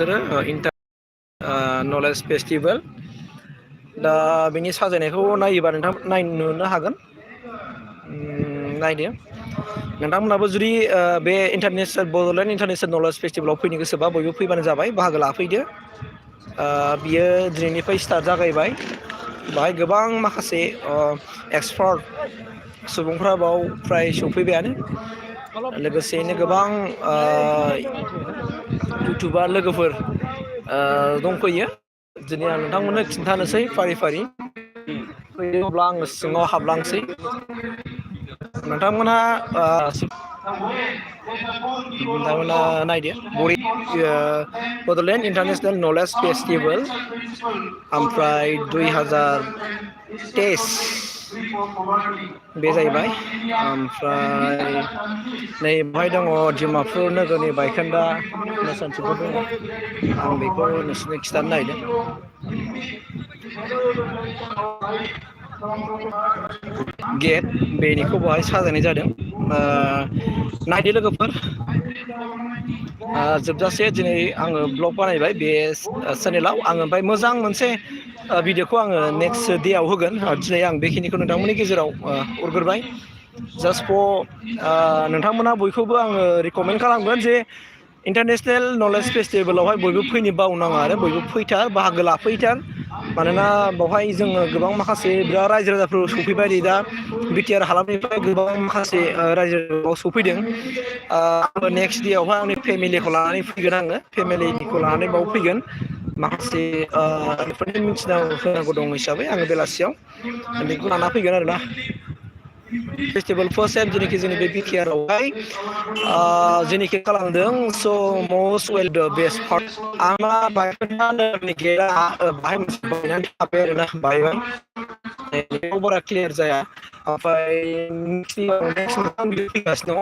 inter knowledge festival दा बिनि साजायनायखौ नायोबा नोंथां नुनो हागोन नायदो नोंथांमोनाबो जुदि बे बड'लेण्ड इन्टारनेशनेल नलेज फेस्टिभेलाव फैनो गोसोबा बयबो फैबानो जाबाय बाहागो लाफैदो बियो दिनैनिफ्राय स्टार्ट जागायबाय बाहाय गोबां माखासे एक्सपार्ट सुबुंफ्रा बाव फ्राय सफैबायानो लोगोसेयैनो गोबां इउटुबार लोगोफोर दंफैयो दिनै आं नोंथांमोननो खिन्थानोसै फारि फारि फैयोब्ला आङो सिङाव हाबलांसै नोंथांमोनहा नायदो बड'लेण्ड इन्टारनेशनेल नलेज फेस्टिभेल ओमफ्राय 2023 बे जाहैबाय ओमफ्राय नै बेवहाय दङ डिमापुर नोगोरनि बायखोन्दा नेरसोनथिफोर दङ आं बेखौ नोंसोरनो खिन्थानो नागिरदों गेट बेनिखौ बेवहाय साजायनाय जादों नायदो लोगोफोर जोबजासे दिनै आङो ब्लग बानायबाय बे चेनेलाव आङो ओमफ्राय मोजां मोनसे भिडिअखौ आङो नेक्स्ट डेआव होगोन दिनै आं बेखिनिखौ नोंथांमोननि गेजेराव हरग्रोबाय जास्ट फर नोंथांमोना बयखौबो आङो रिकमेन्ड खालामगोन जे इन्टारनेशनेल नलेज फेस्टिभेलावहाय बयबो फैनो बावनाङा आरो बयबो फैथार बाहागो लाफैथार मानोना बेवहाय जोङो गोबां माखासे बिराद रायजो राजाफोर सफैबाय दा BTR हालामनिफ्राय गोबां माखासे रायजो राजाफोर सफैदों आंबो नेक्स्ट डेआवहाय आंनि फेमिलिखौ लानानै फैगोन आङो फेमिलिखौ लानानै बाव फैगोन माखासे बेफोरनि मिथिना होनांगौ दं हिसाबै आङो बेलासियाव बेखौ लाना फैगोन आरोना फेस्टिभेल फार्स्ट टाइम जेनाखि जोंनि बे BTRआवहाय जेनाखि खालामदों स' मस्ट वेल द बेस्ट पार्ट आंना बायखोन्दा गेटआ बाहाय मोनसे बायनानै थाबाय आरोना बायबाय बारा क्लियार जाया ओमफ्राय नेक्स्ट फैगासिनो दं